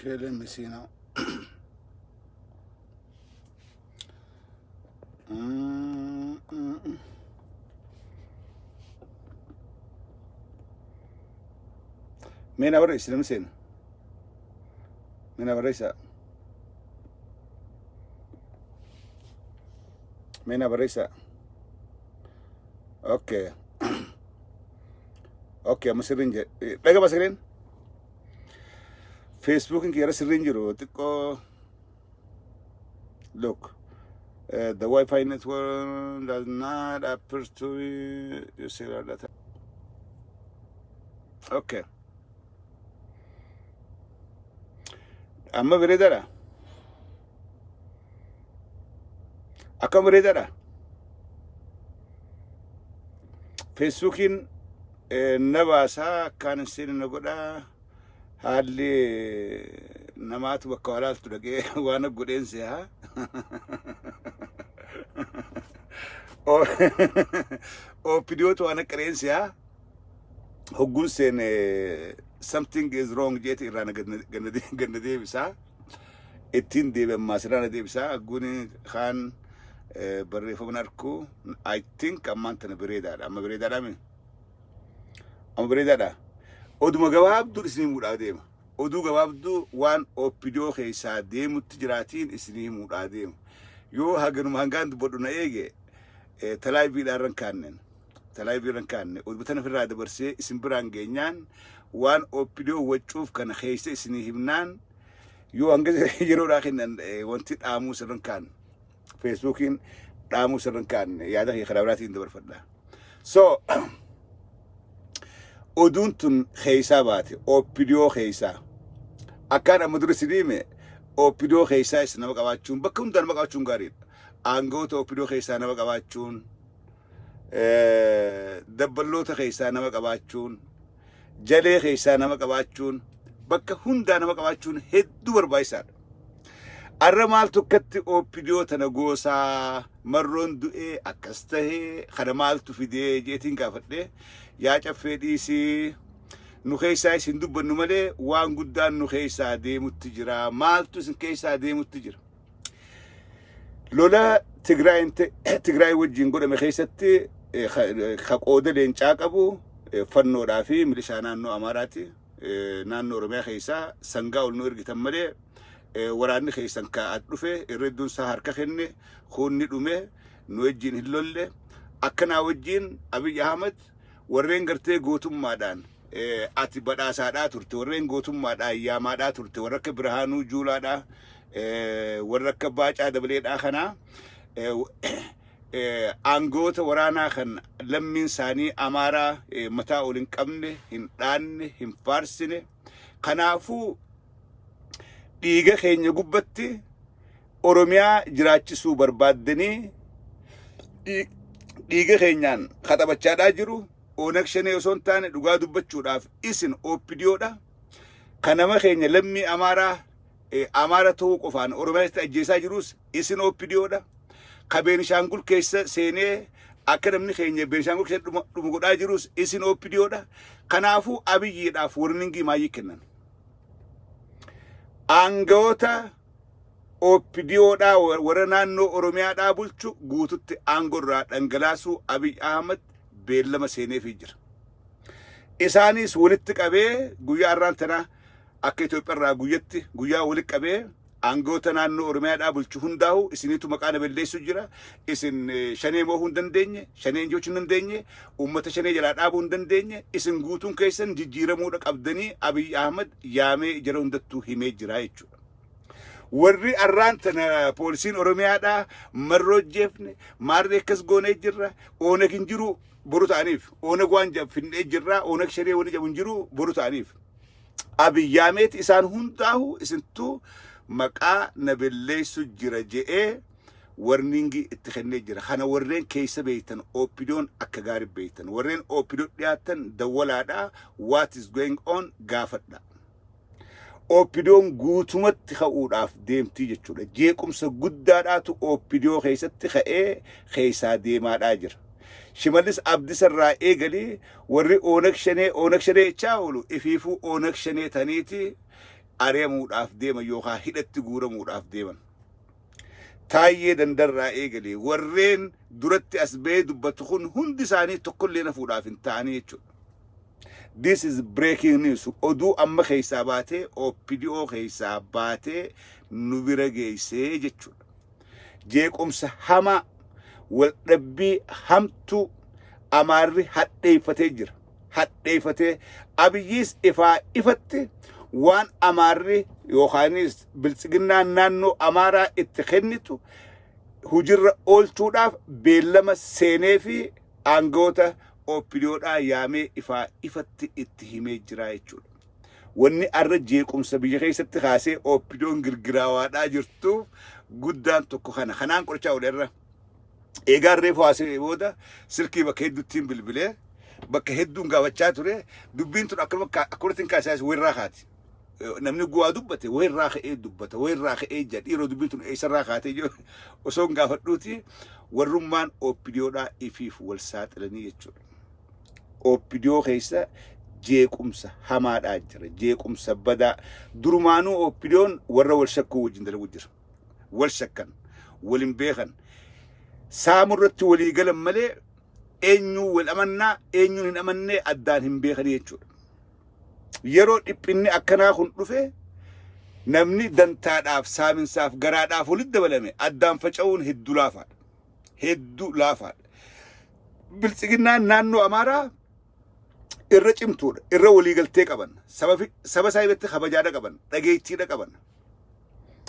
Okay, let me see now. Mee na barreessi namni seena. Mee na barreessaa. Mee na barreessaa. Okay. Okay, amma sirriin jedhe. Dhagama sirriin? Facebookin kiyya sirriin jiru xiqqoo. Look, the Wi-Fi network does not appear to be your cellular data. Okay. Amma bareedaadha. Akkam bareedaadha. Facebookiin na baasaa akkaan hin seenne na godhaa. Haalli namaatu bakka walaaltu dhaqee waan godheen seeha. OPDOtu waan akka dheen seeha. Hogguun seene something is wrong jeeti irraa na ganna deebisaa. Ittiin deebi ammaa sirraa na deebisaa. Hogguun kaan barreeffama arku I think ammaan tana bareedaadha. Amma bareedaadha mi? Amma bareedaadha. Oduma gabaabduu isinii himuudhaa deema. Oduu gabaabduu waan OPDO keessaa deemutti jiraatiin isinii himuudhaa deema. Yoo haganuma hangaan dubbadhu na eege talaayiviidhaan irra hin kaanneen. Talaayiviirra hin kaanne. Oduma tana ofirraa dabarsee isin biraan geenyaan waan OPDO waccuuf kana keessa isinii himnaan yoo hanga yeroodhaa kennan wanti dhaamuu sirra hin kaanne. Feesbuukiin dhaamuu sirra hin kaanne yaada kee karaa biraatiin dabarfadha. So oduun tun keessaa baate OPDO keessaa. Akkaan amma dura isin hime OPDO keessaa is nama qabaachuun bakka hundaa nama qabaachuun gaariidha. Aangawoota OPDO keessaa nama qabaachuun, dabballoota keessaa nama qabaachuun, jalee keessaa nama qabaachuun, bakka hundaa nama qabaachuun hedduu barbaachisaadha. Arra maaltu akkatti OPDO tana goosaa marroon du'ee akkas tahee kana maaltu fidee jeetiin gaafadhe yaa caffee dhiisii nu keessaa isin dubbannu malee waan guddaan nu keessaa deemutti jira maaltu isin keessaa deemutti jira. Lola Tigraay wajjin godhame keessatti ka qooda leencaa qabu fannoodhaa fi milishaa naannoo Amaaraati. Naannoo Oromiyaa keessaa sangaa ol nu ergitan malee waraanni keessan ka dhufe irra hedduun isaa harka kenne kuunni dhume nu wajjin hin lolle akkanaa wajjin Abiy Ahmed warreen gartee gootummaadhaan ati badhaasaadhaa turte warreen gootummaadhaan yaamaadhaa turte warra akka Birhaanuu Juulaadhaa warra akka Baacaa Dabaleedhaa kanaa aangoota waraanaa kan lammiin isaanii Amaaraa mataa ol hin qabne hin dhaanne hin faarsine kanaafuu dhiiga keenya gubbatti Oromiyaa jiraachisuu barbaaddanii dhiiga keenyaan kaxabachaadhaa jiru. Oonag Shanee osoo hin taane dhugaa dubbachuudhaaf isin OPDOdha. Kan nama keenya lammii Amaaraa Amaara ta'uu qofaan Oromiyaa keessatti ajjeesaa jirus isin OPDOdha. Ka Beenishaangul keessa seenee akka namni keenya Beenishaangul keessatti dhumu godhaa jirus isin OPDOdha. Kanaafuu Abiyyiidhaaf warningii maayyii kennan. Aangawoota OPDOdhaa warra naannoo Oromiyaadhaa bulchu guututti aangoo irraa dhangalaasuu Abiy Ahmad beellama seeneefii jira. Isaanis walitti qabee guyyaa har'aan tana akka Itoophiyaa irraa guyyatti guyyaa walitti qabee aangawoota naannoo Oromiyaadhaa bulchu hundaa'u isiniitu maqaa na balleessu jira. Isin shanee moohuu hin dandeenye, shanee injifachuu hin dandeenye, uummata shanee jalaa dhaabuu hin dandeenye, isin guutuun keessan jijjiiramuudha qabdanii Abiy Ahmad yaamee jara hundattuu himee jira jechuudha. Warri arraan tana poolisiin Oromiyaadhaa marroo jeefne maarree akkas goonee jirra Oonag hin jiru boru ta'aniif Oonag waan finnee jirra Oonag shanee wani jedhamu hin jiru boru ta'aniif. Abiy yaameeti isaan hundaahu isintuu maqaa na belleessu jira je'ee warningii itti kennee jira. Kana warreen keessa beektan OPDOn akka gaarii beektan. Warreen OPDO dhiyaatan dawwalaadha. What is going on gaafadha. OPDOn guutumatti ka'uudhaaf deemtii jechuudha. Jeequmsa guddaadhaatu OPDO keessatti ka'ee keessaa deemaadhaa jira. Shimallis Abdisa irraa eegalii warri Oonag Shanee Oonag Shanee jechaa oolu ifiifuu Oonag Shanee taniiti ari'amuudhaaf deeman yookaan hidhatti guuramuudhaaf deeman. Taayyee Dandarraa eegalee warreen duratti as ba'ee dubbatu kun hundi isaanii tokkollee nafuudhaaf hin ta'anii jechuudha. This is breaking news. Oduu amma keessaa baatee, OPDO keessaa baatee nu bira geessee jechuudha. Jeequmsa hamaa, waldhabbii hamtuu Amaarri hadheeffatee jira. Hadheeffatee Abiyyiis ifaa ifatti waan Amaarri yookaanis Biltsiginnaan naannoo Amaaraa itti kennitu hujirra oolchuudhaaf beellama seenee fi aangoota OPDOdhaa yaamee ifaa ifatti itti himee jira jechuudha. Wanni arra jeequmsa biyya keessatti kaasee OPDOn girgiraawaadhaa jirtuuf guddaan tokko kana. Kanaan qorichaa oole irra. Eegaan reefu haasa'ee booda silkii bakka hedduuttiin bilbilee bakka hedduun gaafachaa ture. Dubbiin tun akkanuma akkanatti hin kaasaa wayirraa kaati. Namni guwaa dubbate wayirraa ka'ee dubbata, wayirraa ka'ee jira. Dhiiroo, dubbiin tun eessarraa kaatee jiru osoo hin gaafadhuuti warrummaan OPDOdhaa ifiif wal saaxilanii jechuudha. OPDO keessa jeequmsa hamaadhaa jira. Jeequmsa badaa. Durumaanuu OPDOn warra wal shakkuu wajjin dalagu jira. Wal shakkan, wal hin beekan. Saamu irratti walii galan malee eenyuu wal amannaa, eenyuun hin amannee addaan hin beekanii jechuudha. Yeroo dhiphinni akkanaa kun dhufe, namni dantaadhaaf, saaminsaaf, garaadhaaf walitti dabalame addaan faca'uun hedduu laafaadha. Hedduu laafaadha. Biltsiginnaan naannoo Amaaraa irra cimtuudha. Irra waliigaltee qaban. Saba isaa irratti kabajaadha qaban. Dhageettiidha qaban.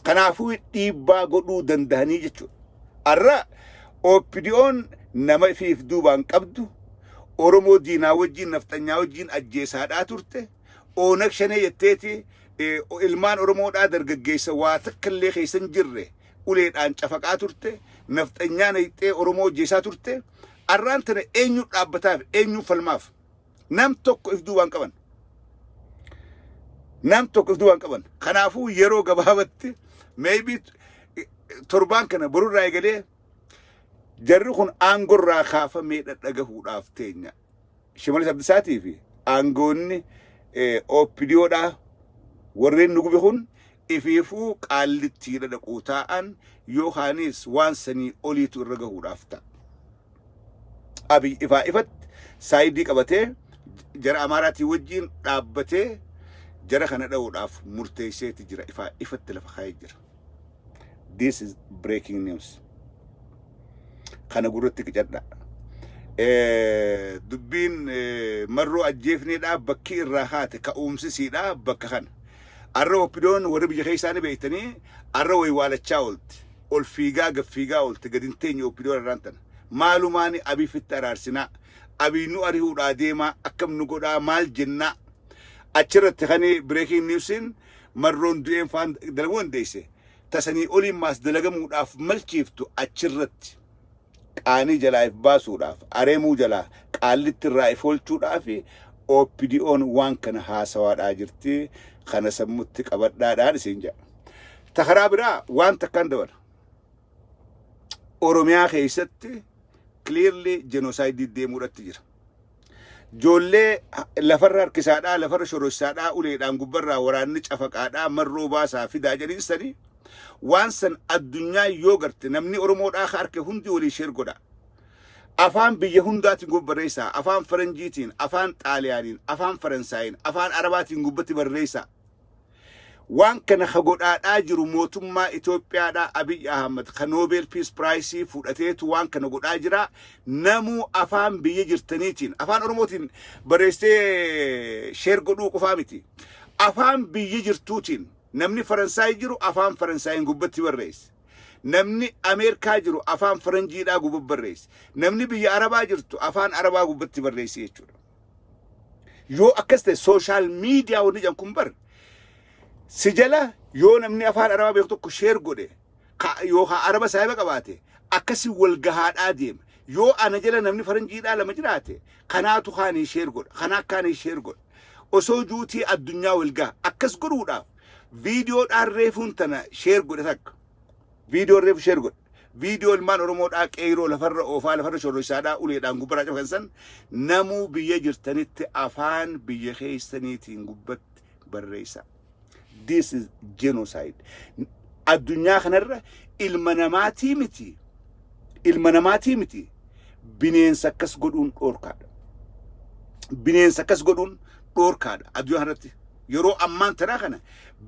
Kanaafuu dhiibbaa godhuu danda'anii jechuudha. Har'a OPDOn nama ifiif duubaan qabdu, Oromoo diinaa wajjin, nafxanyaa wajjin ajjeesaadhaa turte. Oonag Shanee jetteeti ilmaan Oromoodhaa dargaggeessa waa takka illee keessa hin jirre uleedhaan cafaqaa turte. Nafxanyaa naqxee Oromoo ajjeesaa turte. Arraan tana eenyu dhaabbataaf, eenyu falmaaf? Nam tokko if duubaan qaban. Nam tokko if duubaan qaban. Kanaafuu yeroo gabaabatti, maybe torbaan kana, borurraa eegalee jarri kun aangorraa kaafamee dhadhagahuudhaaf teenya. Shimalis Abdisaatii fi aangoonni OPDOdhaa warreen nu gube kun ifiifuu Qaallittiidha dhaquu taa'an yookaanis waan sanii oliitu irra gahuudhaaf ta'a. Abiy ifaa ifatti side qabatee jara Amaaraatii wajjin dhaabbatee jara kana dha'uudhaaf murteesseeti jira. Ifaa ifatti lafa kaa'ee jira. This is breaking news. Kana gurratti qicadha. Dubbiin Marroo ajjeefneedha bakki irraa haate ka'uumsisiidha bakka kana. Arra OPDOn warri biyya keessaa ni beektanii arra waywaalachaa oolti. Ol fiigaa gad fiigaa oolte, gad hin teenye OPDOn arraan tana. Maalumaani Abiy fitti araarsinaa? Abiy nu ari'uudhaa deemaa, akkam nu godhaa, maal jennaa? Achirratti kan breaking newsiin Marroon du'een faan dalaguu dandeesse. Tasanii oliin maas dalagamuudhaaf malchiiftu achirratti. Qaanii jalaa if baasuudhaaf, areemuu jalaa Qaallitti irraa if oolchuudhaaf OPDOn waan kana haasawaadhaa jirti. Kana sammutti qabadhaadhaan isin jedha. Ta karaa biraa waan takkaan dabala. Oromiyaa keessatti clearly genocide deemuudhatti jira. Ijoollee lafarra harkisaadhaa, lafarra shororsaadhaa, uleedhaan gubbarraa waraanni cafaqaadhaa, Marroo baasaa fidaa jedhiin waan san addunyaa yoo garte, namni Oromoodhaa ka harke hundi walii share godha. Afaan biyya hundaatiin gubba barreessaa, afaan Faranjiitiin, afaan Xaaliyaaniin, afaan Faransaayiin, afaan Arabaatiin gubbatti barreessaa. Waan kana ka godhaadhaa jiru mootummaa Itoophiyaadhaa Abiy Ahmad ka Nobel Peace Prize fudhateetu waan kana godhaa jira. Namuu afaan biyya jirtaniitiin, afaan Oromootiin barreessee share godhuu qofaa miti. Afaan biyya jirtuutiin namni Faransaay jiru afaan Faransaayiin gubbatti barreesse. Namni Ameerikaa jiru afaan Faranjiidhaa gubbatti barreesse. Namni biyya Arabaa jirtu afaan Arabaa gubbatti barreesse jechuudha. Yoo akkas ta'e, social media wanni jedhan kun bar si jala yoo namni afaan Arabaa beeku tokko share godhe yookaan Araba saahiba qabaate, akkasi wal gahaadhaa deema. Yoo ana jala namni Faranjiidhaa lama jiraate, kanaatu kaanii share godha, kanaa kaanii share godha. Osoo juutii addunyaa wal gaha. Akkas godhuudhaaf viidiyoodhaan reefuun tana share godhe takka. Viidiyoo reefu share godhe. Viidiyoo ilmaan Oromoodhaa qeeroo lafarra oofaa, lafarra shororsaadhaa, uleedhaan gubbarraa cafaqan san namuu biyya jirtanitti afaan biyya keessaniitiin gubbatti barreessa. This is genocide. Addunyaa kanarra ilma namaatii miti. Ilma namaatii miti. Bineensa akkas godhuun dhoorkaadha. Bineensa akkas godhuun dhoorkaadha addunyaa kanarratti. Yeroo ammaan tanaa kana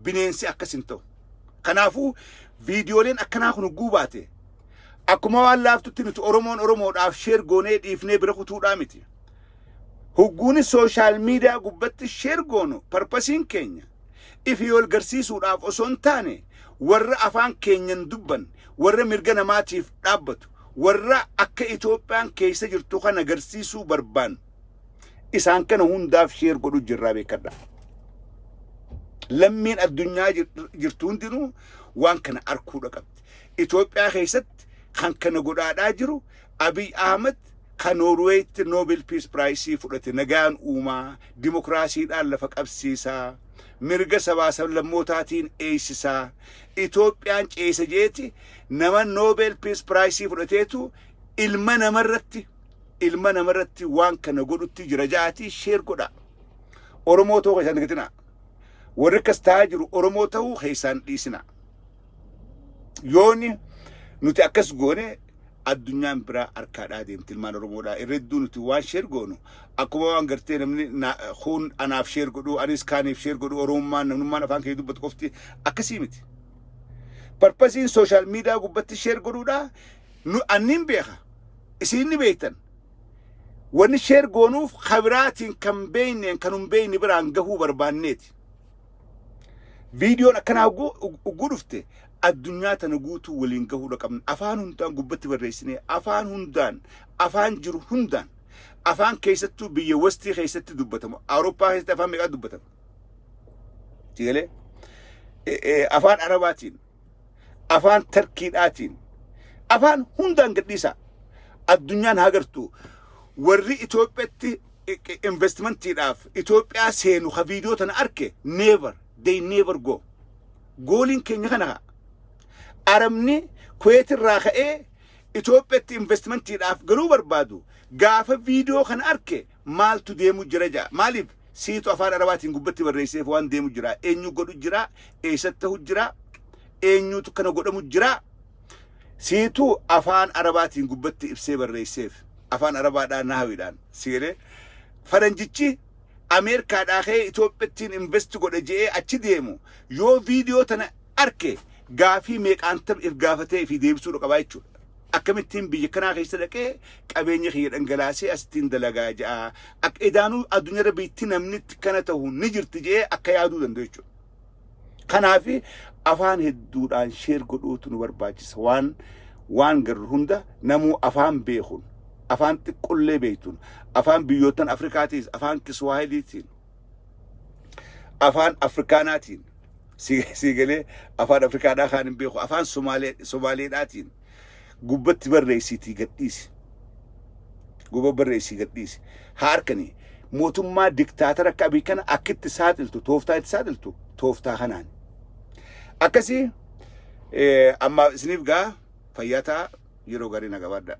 bineensi akkas hin ta'u. Kanaafuu viidiyooleen akkanaa kun hogguu baate akkuma waan laaftutti nuti Oromoon Oromoodhaaf share goonee dhiifnee bira kutuudhaa miti. Hogguuni social media gubbatti share goonu purposeiin keenya ifi wal garsiisuudhaaf osoo hin taane, warra afaan keenyan dubban, warra mirga namaatiif dhaabbatu, warra akka Itoophiyaan keessa jirtu kana garsiisuu barbaannu, isaan kana hundaaf share godhu jirraa beekadha. Lammiin addunyaa jirtu hundinuu waan kana arkuudha qabdi. Itoophiyaa keessatti kan kana godhaadhaa jiru Abiy Ahmed, kan Noorweetti Nobel Peace Prize fudhate, nagaan uumaa, dimokiraasiidhaan lafa qabsiisaa, mirga sabaa sablammootaatiin eeysisaa, Itoophiyaan ceesa jeeti nama Nobel Peace Prize fudhateetu ilma namarratti waan kana godhutti jira ja'atii share godha. Oromoo ta'uu keessaan dagatinaa. Warri akkas ta'aa jiru Oromoo ta'uu keessaan dhiisinaa. Yooni nuti akkas goone addunyaan biraa harkaadhaa deemti ilmaan Oromoodhaa. Irra hedduu nuti waan share goonu akkuma waan gartee namni kun anaaf share godhu, anis kaaniif share godhu, Oromummaan namnummaan afaan kee dubbatu qofti akkasii miti. Purposeiin social media gubbatti share godhuudhaa nu annin beeka, isin ni beektan. Wanni share goonuuf kabiraatiin kan beekneen kan hin beekne biraan gahuu barbaanneeti. Viidiyoon akkanaa ugguu dhufte addunyaa tana guutuu waliin gahuudha qabna. Afaan hundaan gubbatti barreessinee, afaan hundaan, afaan jiru hundaan, afaan keessattuu biyya westii keessatti dubbatamu. Awurooppaa keessatti afaan meeqaa dubbatama? Sigalee afaan Arabaatiin, afaan Tarkiidhaatiin, afaan hundaan gadhiisa. Addunyaan haa gartu. Warri Itoophiyaatti investmentiidhaaf Itoophiyaa seenu ha viidiyoo tana arke, never, they never go. Goaliin keenya kana haa. Arabni Kuweet irraa ka'ee Itoophiyaatti investmentiidhaaf galuu barbaadu gaafa viidiyoo kana arke maaltu deemu jira ja'a. Maaliif? Siitu afaan Arabaatiin gubbatti barreesseef waan deemu jira. Eenyu godhu jira? Eessatti ta'u jira? Eenyutu kana godhamu jira? Siitu afaan Arabaatiin gubbatti ibsee barreesseef. Afaan Arabaadhaan naawiidhaan. Sigalee faranjichi Ameerikaadhaa ka'ee Itoophiyaattiin invest godhe je'ee achi deemu yoo viidiyoo tana arke gaafii meeqaan if gaafatee fi deebisuu qabaa jechuudha. Akkamittiin biyya kanaa keessa dhaqee qabeenya kiyya dhangalaasee asittiin dalagaa ja'a? Akka idaanuu addunyaarra biitti namni kana ta'u ni jirti je'ee akka yaaduu danda'u jechuudha. Kanaaf afaan hedduudhaan share godhuutu nu barbaachisa. Waan garru hunda namuu afaan beekuun, afaan xiqqollee beektuun, afaan biyyootan Afrikaatiis, afaan Kiswaahiliitiin, afaan Afrikaanaatiin, siigalee afaan Afrikaadhaa kaan hin beeku, afaan Somaaleedhaatiin gubbatti barreessiitii gadhiisi. Gubba barreessii gadhiisi. Haa harkanii mootummaa diktaatara akka Abiy kana akkitti saaxiltu, tooftaa itti saaxiltu tooftaa kanaan. Akkasii ammaaf isiniif gaa fayyaa ta'a, yeroo gaarii na qabaadha.